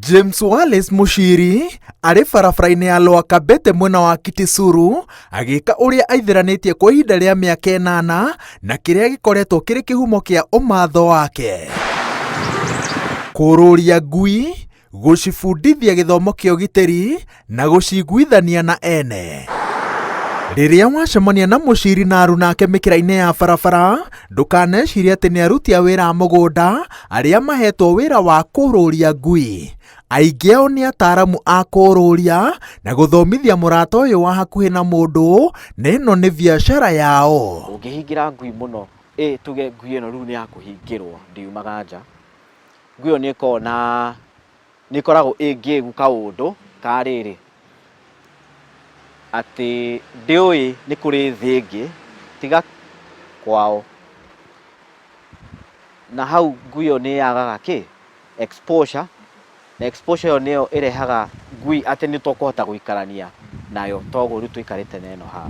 James Wallace Mushiri arĩ barabara-inĩ ya Lower Kabete mwena wa Kitisuru agĩka ũrĩa aithĩranĩtie kwa ihinda rĩa mĩaka ĩnana na kĩrĩa gĩkoretwo kĩrĩ kĩhumo kĩa ũmatho wake. Kũrũria ngui, gũcibundithia gĩthomo kĩa ũgitĩri na gũciguithania na ene. Rĩrĩa wacemania na mũciri na aruna ake mĩkĩra-inĩ ya barabara, ndũkanecirie atĩ nĩ aruti a wĩra a mũgũnda arĩa mahetwo wĩra wa kũrũria ngui. Aingĩ ao nĩ ataaramu a kũrũria na gũthomithia mũrata ũyũ wa hakuhĩ na mũndũ, na ĩno nĩ biacara yao. Ũngĩhingĩra ngui mũno, ĩ tuge ngui ĩno rĩu nĩ ya kũhingĩrwo ndiumaga nja, ngui ĩyo nĩ ĩkoragwo na nĩ ĩkoragwo ĩ ngĩgu kaũndũ ka rĩrĩ, atĩ ndĩũĩ nĩ kũrĩ thĩ ĩngĩ tiga kwao. Na hau ngui ĩyo nĩ yagaga kĩ? Exposure, na exposure ĩyo nĩyo ĩrehaga ngui atĩ nĩ tũkũhota gũikarania nayo toguo rĩu tũikarĩte na ĩno haha.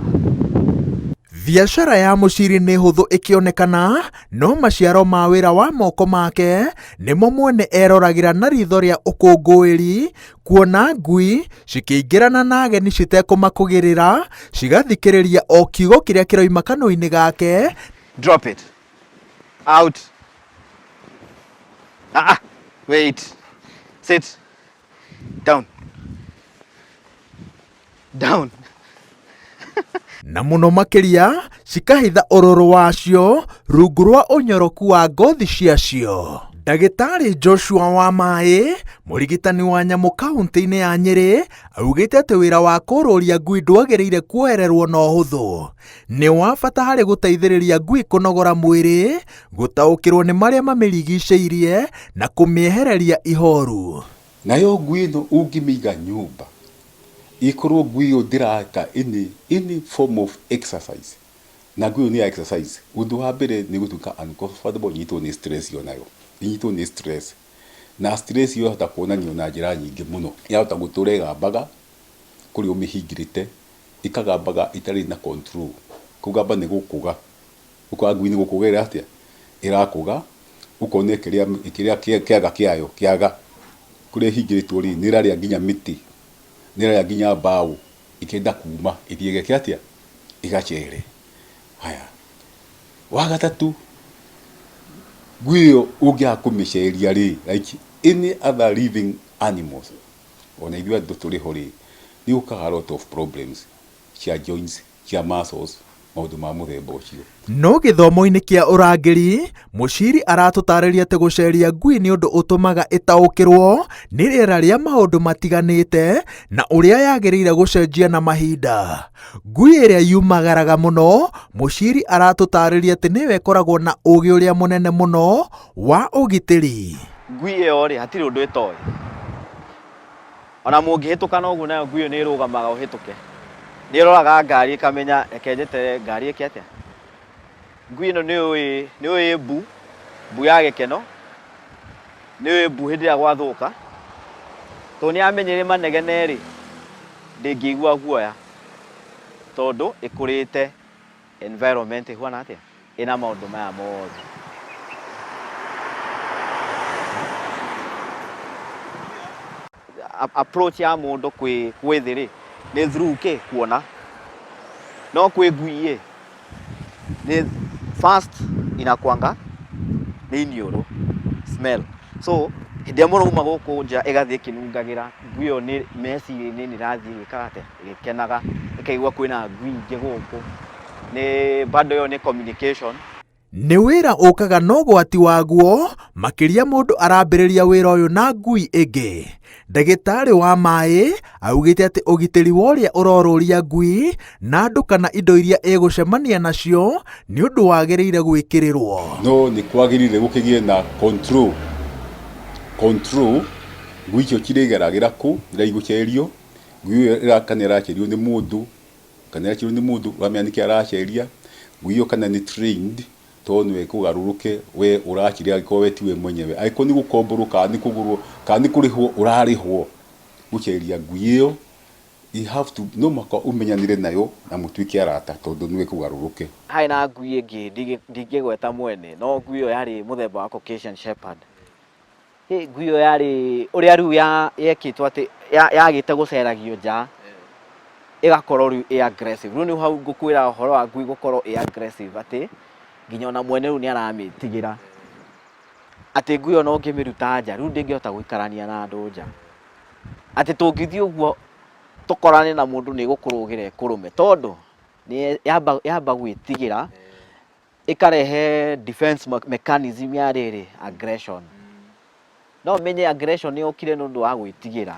Biacara ya Mũciri nĩ hũthũ ĩkĩonekana, no maciaro ma wĩra wa moko make nĩmo mwene eroragĩra na ritho rĩa ũkũngũĩri, kuona ngui cikĩingĩrana na ageni citekũmakũgĩrĩra, cigathikĩrĩria o kiugo kĩrĩa kĩroima kanua-inĩ gake. Drop it. Out. Ah, ah. Wait. Sit. Down. Down. Na mũno makĩria cikahitha ũrũrũ wacio rungu rwa ũnyoroku wa ngothi ciacio. Ndagĩtarĩ Joshua Wamaĩ, mũrigitani wa nyamũ kaũntĩ-inĩ ya Nyĩrĩ, augĩte atĩ wĩra wa kũrũria ngui ndwagĩrĩire kuoererwo na ũhũthũ. Nĩ wa bata harĩ gũteithĩrĩria ngui kũnogora mwĩrĩ, gũtaũkĩrwo nĩ marĩa mamĩrigicĩirie na kũmĩehereria ihoru. Nayo ngui ĩno ũngĩmĩiga nyũmba, ĩkorwo ngui ĩyo ndĩreka any, any form of exercise, na ngui ĩyo nĩ ya exercise, ũndũ wa mbere nĩ ĩgũtuĩka uncomfortable ĩnyitwo nĩ stress onayo, ĩnyitwo nĩ stress. Na stress ĩyo yahota kuonanio na njĩra nyingĩ mũno. Yahota gũtũra ĩgambaga kũrĩa ũmĩhingĩrĩte, ĩkagambaga ĩtarĩ na control. Kũgamba nĩ gũkũga. Ũkora ngui nĩ gũkũga ĩra atĩa? Ĩrakũga, ũkona ĩkĩrĩa ĩkĩrĩa kĩaga kĩayo, kĩaga kũrĩa ĩhingĩrĩtwo rĩ, nĩ ĩrarĩa nginya mĩtĩ, nĩ ĩrarĩa nginya mbaũ ĩkĩenda kuma ĩthiĩ ĩgeke atĩa? Ĩgacere. Haya, wa gatatũ, ngui ĩyo ũngĩaga kũmĩceria rĩ, like any other living animals, ona ithuĩ andũ tũrĩ ho rĩ, nĩ gũkaga a lot of problems cia joints, cia muscles, maũndũ ma mũthemba ũcio. No gĩthomo-inĩ kĩa ũrangĩri, Mũciri aratũtarĩria atĩ gũceria ngui nĩ ũndũ ũtũmaga ĩtaũkĩrwo nĩ rĩera rĩa maũndũ matiganĩte na ũrĩa yagĩrĩire gũcenjia na mahinda. Ngui ĩrĩa yumagaraga mũno, Mũciri aratũtarĩria atĩ nĩyo ĩkoragwo na ũgĩ ũrĩa mũnene mũno wa ũgitĩri. Ngui ĩyo rĩ, hatirĩ ũndũ ĩtoĩ. Ona mũngĩhĩtũkana ũguo nayo ngui ĩyo nĩ ĩrũgamaga ũhĩtũke. Nĩ ĩroraga ngari ĩkamenya reke njeterere ngari ĩke atĩa. Ngui ĩno nĩ yũĩ nĩ yũĩ mbu, mbu ya gĩkeno, nĩ yũĩ mbu hĩndĩ ĩrĩa gwathũka, tondũ nĩ yamenya ĩrĩ manegene rĩ, ndĩngĩigua guoya tondũ ĩkũrĩte environment ĩhuana atĩa? Ĩna maũndũ maya mothe. Approach ya mũndũ kwĩ kwĩ thĩ rĩ, nĩ through kĩ? Kuona. No kwĩ ngui ĩ, nĩ first inakuanga nĩ iniũrũ, smell. So hĩndĩ ĩrĩa mũrauma gũkũ nja ĩgathiĩ ĩkĩnungagĩra, ngui ĩyo nĩ meciria-inĩ nĩ ĩrathiĩ ĩgĩkaga atĩa? Ĩgĩkenaga, ĩkaigua kwĩna ngui ingĩ gũkũ. Nĩ bado ĩyo nĩ communication. Nĩ wĩra ũkaga na ũgwati waguo, makĩria mũndũ arambĩrĩria wĩra ũyũ na ngui ĩngĩ. Ndagĩtarĩ wa maĩ augĩte atĩ ũgitĩri wa ũrĩa ũrorũria ngui na andũ kana indo iria ĩgũcemania nacio nĩ ũndũ wagĩrĩire gwĩkĩrĩrwo. No nĩ kwagĩrĩire gũkĩgĩe na control, control, ngui icio cirĩgeragĩra kũ rĩrĩa igũcerio, ngui ĩyo kana ĩracerio nĩ mũndũ, Kana ĩracerio nĩ mũndũ ũramenya nĩkĩ araceria, ngui ĩyo kana nĩ trained tondũ no ĩkũgarũrũke we ũraceria angĩkorwo we tiwe mwenyewe. Angĩkorwo nĩ gũkomborwo kana nĩ kũgũrwo kana nĩ kũrĩhwo ũrarĩhwo gũceria ngui ĩyo, you have to, no mũhaka ũmenyanĩre nayo na mũtuĩke arata tondũ no ĩkũgarũrũke. Harĩ na ngui ĩngĩ ndingĩgweta mwene, no ngui ĩyo yarĩ mũthemba wa Caucasian Shepherd. Hĩ, ngui ĩyo yarĩ ũrĩa rĩu yekĩtwo atĩ yagĩte gũceragio nja ĩgakorwo rĩu ĩ aggressive. Rĩu nĩ hau ngũkwĩra ũhoro wa ngui gũkorwo ĩ aggressive atĩ nginya ona mwene rĩu nĩ aramĩtigĩra. Atĩ ngui ĩyo ona ũngĩmĩruta nja rĩu ndĩngĩhota gũikarania na andũ nja. Atĩ tũngĩthiĩ ũguo tũkorane na mũndũ nĩ ĩgũkũrũgĩra ĩkũrũme tondũ yamba gwĩtigĩra ĩkarehe defense mechanism ya rĩrĩ aggression. No ũmenye aggression yokire nĩ ũndũ wa gwĩtigĩra.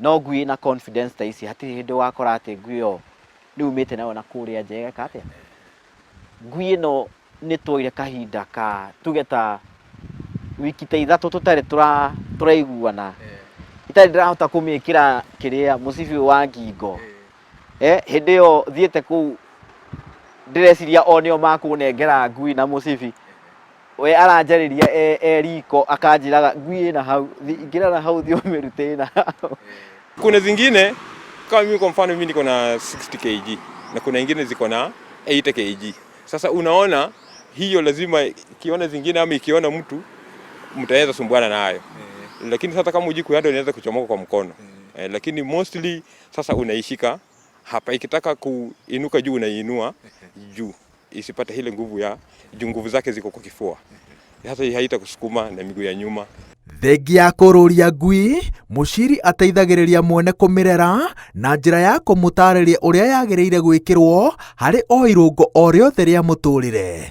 No ngui ĩna confidence ta ici hatirĩ hĩndĩ ũgakora atĩ ngui ĩyo nĩ umĩte nayo na kũrĩa nja ĩgeka atĩa. Ngui ĩno nĩ tuoire kahinda ka tuge ta wiki ta ithatũ tũtarĩ tũraiguana. Itarĩ ndĩrahota kũmĩkĩra kĩrĩa mũcibi ũyũ wa ngingo. Eh, hĩndĩ ĩyo thiĩte kũu ndĩreciria o nĩo makũnengera ngui na mũcibi. We aranjarĩria e, e riko akanjĩraga ngui ĩna hau, ingĩra na hau thiĩ ũmĩrute ĩna hau. Kuna zingine kama mimi kwa mfano mimi niko na 60 kg na kuna ingine ziko na 80 kg. Sasa unaona hiyo lazima ikiona zingine ama ikiona mtu mtaweza sumbuana nayo. Lakini sasa kama hujui kuhandle inaweza kuchomoka kwa mkono. Lakini mostly sasa unaishika hapa, ikitaka kuinuka juu unaiinua juu isipate ile nguvu ya juu, nguvu zake ziko kwa kifua. Sasa haitakusukuma na miguu ya nyuma. Thengia ya kũrũria ngui, Mũciri ateithagĩrĩria mwene kũmĩrera na njĩra ya kũmũtarĩria ũrĩa yagĩrĩire gwĩkĩrwo harĩ o irũngo o rĩothe rĩa mũtũrĩre.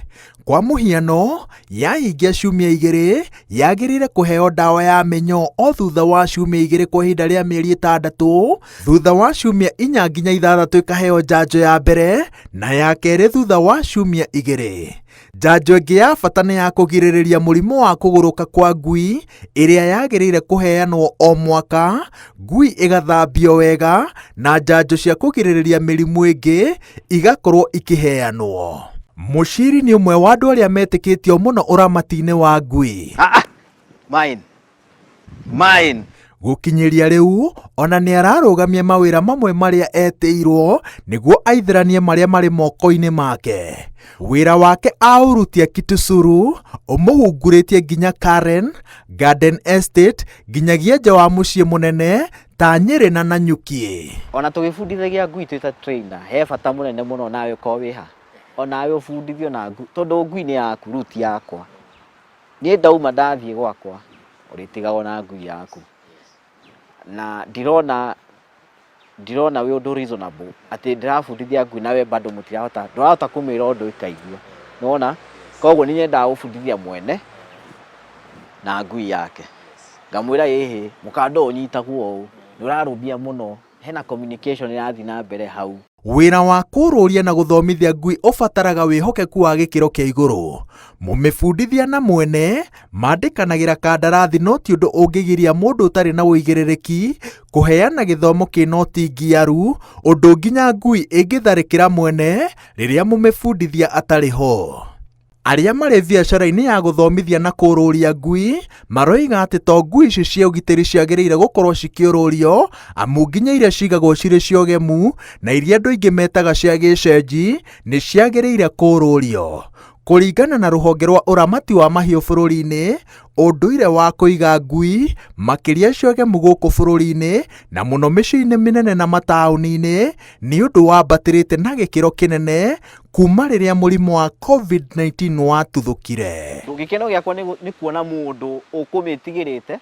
Kwa mũhiano, yahingia ciumia igĩrĩ, yagĩrĩire kũheo ndawa ya mĩnyoo o thutha wa ciumia igĩrĩ kwa ihinda rĩa mĩeri ĩtandatũ, thutha wa ciumia inya nginya ithathatũ ĩkaheo njanjo ya mbere na ya kerĩ thutha wa ciumia igĩrĩ. Njanjo ĩngĩ ya bata nĩ ya kũgirĩrĩria mũrimũ wa kũgũrũka kwa ngui ĩrĩa yagĩrĩire kũheanwo o mwaka, ngui ĩgathambio wega na njanjo cia kũgirĩrĩria mĩrimũ ĩngĩ igakorwo ikĩheanwo. Mũciri nĩ ũmwe wa andũ arĩa metĩkĩtio mũno ũramati-inĩ wa ngui. Mine. Mine. Gũkinyĩria rĩu ona nĩ ararũgamia mawĩra mamwe marĩa etĩirwo nĩguo aithĩranie marĩa marĩ moko-inĩ make. Wĩra wake aũrutia Kitusuru ũmũhungurĩtie nginya Karen, Garden Estate nginyagia nja wa mũciĩ mũnene ta Nyĩrĩ na Nanyuki. Ona tũgĩbundithagia ngui twĩ ta trainer, he bata mũnene mũno nawe ũkorwo wĩ ha, onawe ũbundithio na ngui, tondũ ngui nĩ yaku rĩu ti yakwa. Niĩ ndauma ndathiĩ gwakwa, ũrĩtigagwo na ngui yaku. Na ndirona ndirona wĩ ũndũ reasonable atĩ ndĩrabundithia ngui nawe bado mũtirahota, ndũrahota kũmĩra ũndũ ĩkaigua. Nĩwona? Koguo nĩ nyendaga gũbundithia mwene na ngui yake. Ngamwĩra ĩhĩ, mũkanda ũyũ ũnyitagwo ũũ, nĩ ũrarũmia mũno, hena communication ĩrathiĩ na mbere hau. Wĩra wa kũrũria na gũthomithia ngui ũbataraga wĩhokeku wa gĩkĩro kĩa igũrũ. Mũmĩbundithia na mwene mandĩkanagĩra kandarathi no ti ũndũ ũngĩgiria mũndũ ũtarĩ na ũigĩrĩrĩki kũheana gĩthomo kĩna ũtingiaru ũndũ nginya ngui ĩngĩtharĩkĩra mwene rĩrĩa mũmĩbundithia atarĩ ho. Arĩa marĩ biacara-inĩ ya gũthomithia na kũrũria ngui maroiga atĩ to ngui ici cia ũgitĩri ciagĩrĩire gũkorwo cikĩũrũrio amu nginya iria cigagwo cirĩ cia ũgemu na iria andũ aingĩ metaga cia gĩcenji nĩ ciagĩrĩire kũrũrio. Kũringana na rũhonge rwa ũramati wa mahiũ bũrũri-inĩ, ũndũire wa kũiga ngui makĩria cia ũgemu gũkũ bũrũri-inĩ na mũno mĩciĩ-inĩ mĩnene na mataũni-inĩ nĩ ũndũ wambatĩrĩte na gĩkĩro kĩnene kuma rĩrĩa mũrimũ wa COVID-19 watuthũkire. Gĩkeno gĩakwa nĩ kuona mũndũ ũkũmĩtigĩrĩte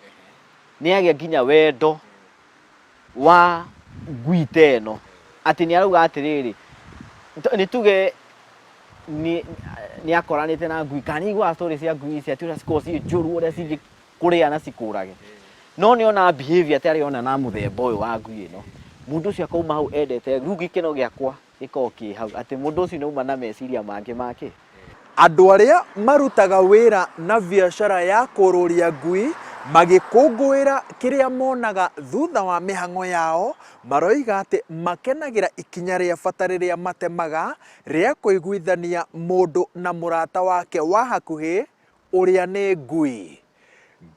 nĩ agĩa nginya wendo wa ngui ta ĩno atĩ nĩ arauga atĩrĩrĩ, nĩ tuge nĩ akoranĩte na ngui kana nĩ aiguaga story cia ngui ici atĩ ũrĩa cikoragwo ciĩ njũru ũrĩa cingĩkũrĩa na cikũrage, no nĩ ona behavior ta ĩrĩa ona na mũthemba ũyũ wa ngui ĩno, mũndũ ũcio akauma hau endete rĩu gĩkeno gĩakwa gĩkoragwo kĩ hau atĩ mũndũ ũcio nĩ auma na meciria mangĩ make. Andũ arĩa marutaga wĩra na biacara ya kũrũria ngui magĩkũngũĩra kĩrĩa monaga thutha wa mĩhang'o yao maroiga atĩ makenagĩra ikinya rĩa bata rĩrĩa matemaga rĩa kũiguithania mũndũ na mũrata wake wa hakuhĩ ũrĩa nĩ ngui.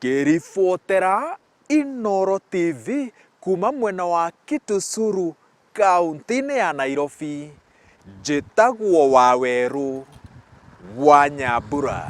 Ngĩribotera Inooro TV kuma mwena wa Kitusuru kaunti-inĩ ya Nairobi, njĩtagwo Wawerũ wa Nyambura.